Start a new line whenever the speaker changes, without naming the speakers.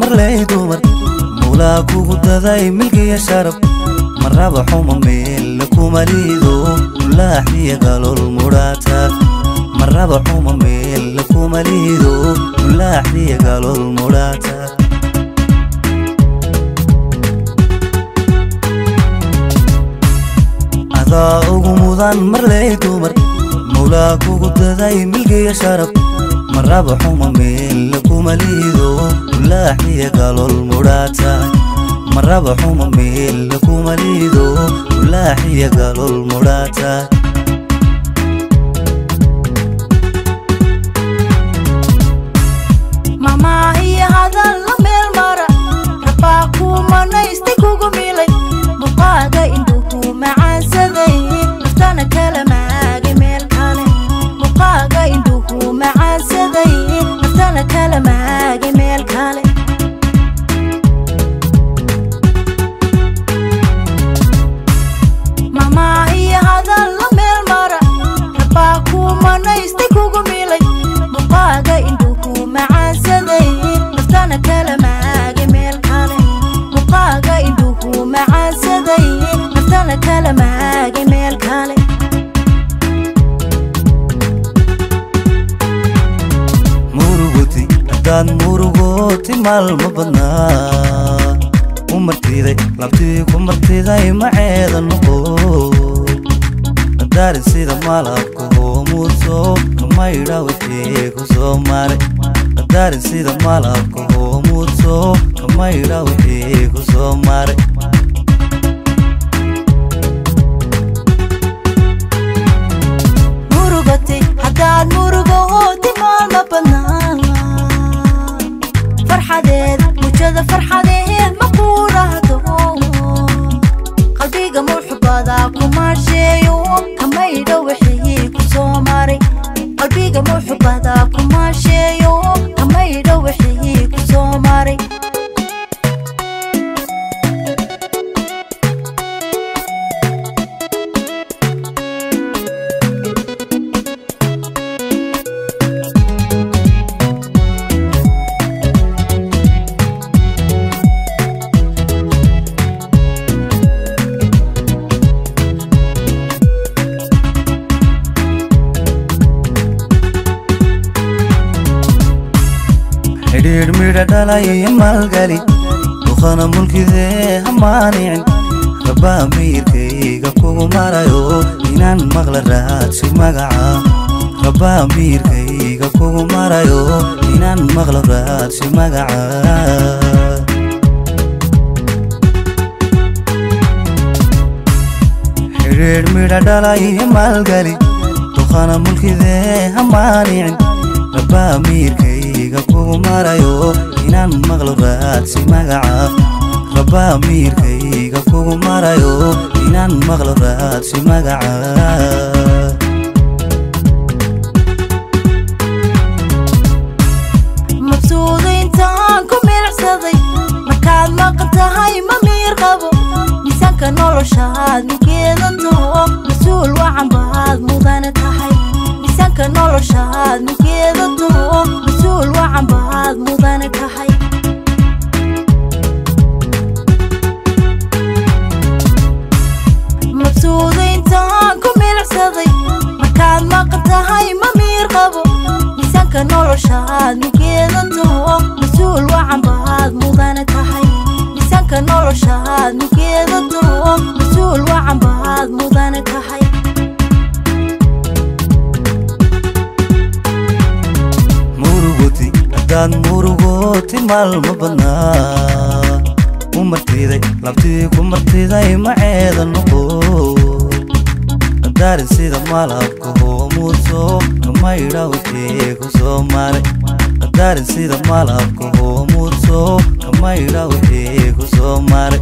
Marley dumar, Mawlaa kugu daday milkiya sharaf. Marraba xuma meel kuma liido, mulaaxiya galol mudhaata. Marraba xuma meel kuma liido, mulaaxiya galol mudhaata. Adaa ugu mudan marley dumar, Mawlaa kugu daday milkiya sharaf. Marraba xuma meel kuma liido, mulaaxiya galol mudhaata. Marraba xuma meel kuma liido, mulaaxiya galol mudhaata.
Mamaahiya hadal la meel mara, rabaa kumanaystay kugu milay. Muqaaga indhuhu macaansaday, naftana kala maagay meel kale. Muqaaga indhuhu macaansaday, naftana kala maagay meel kale. Mamaahiya hadal la meel mara, rabaa kumanaystay kugu milay. Muqaaga indhuhu macaansaday, naftana kala maagay meel kale. Muqaaga indhuhu macaansaday, naftana kala maagay meel kale.
Murugoti haddaad murugooti maalmo badnaa, ku martiday labtii ku martiday maceeda noqo. Qadaarin sida malabka hoomuudso, kamaydha wixii ku soo maray. Qadaarin sida malabka hoomuudso, kamaydha wixii ku soo maray.
Murugatay haddaad murugooti maalma badnaa, farxadeed mujada farxadeed ma kuudhahdo. Qalbiga muxubada kumaasheeyo, kamaydha wixii ku soo maray. Qalbiga muxubada kumaasheeyo, kamaydha wixii ku soo maray.
Xidhiidh midha dhalay iyo maalgali, duqana mulkidee hamaanicin. Rabbaa miirkayga kugu marayo, inaan maqla raadsi magaca. Rabbaa miirkayga kugu marayo, inaan maqla raadsi magaca. Xidhiidh midha dhalay iyo maalgali, duqana mulkidee hamaanicin. Rabbaa miirkayga kugu marayo, inaan maqlo raadsi magaca. Rabbaa miirkayga kugu marayo, inaan maqlo raadsi magaca.
Mabsuuda intaan ku milicsaday, markaad maqan tahay ma miir qabo. Miisaanka noloshaad mugeedato, mas-uul wacan baad mudane tahay. Miisaanka noloshaad mugeedato, mas-uul wacan baad mudane tahay. Mabsuuda intaan ku milicsaday, markaad maqan tahay ma miir qabo. Miisaanka noloshaad mugeedato, mas-uul wacan baad mudane tahay. Miisaanka noloshaad mugeedato, mas-uul wacan baad mudane tahay.
Murugoti haddaad murugooti maalmo badnaa, ku martiday labtii ku martiday maceeda noqo. Qadaarin sida malabka hoomuudso, kamaydha wixii ku soo maray. Qadaarin sida malabka hoomuudso, kamaydha wixii ku soo maray.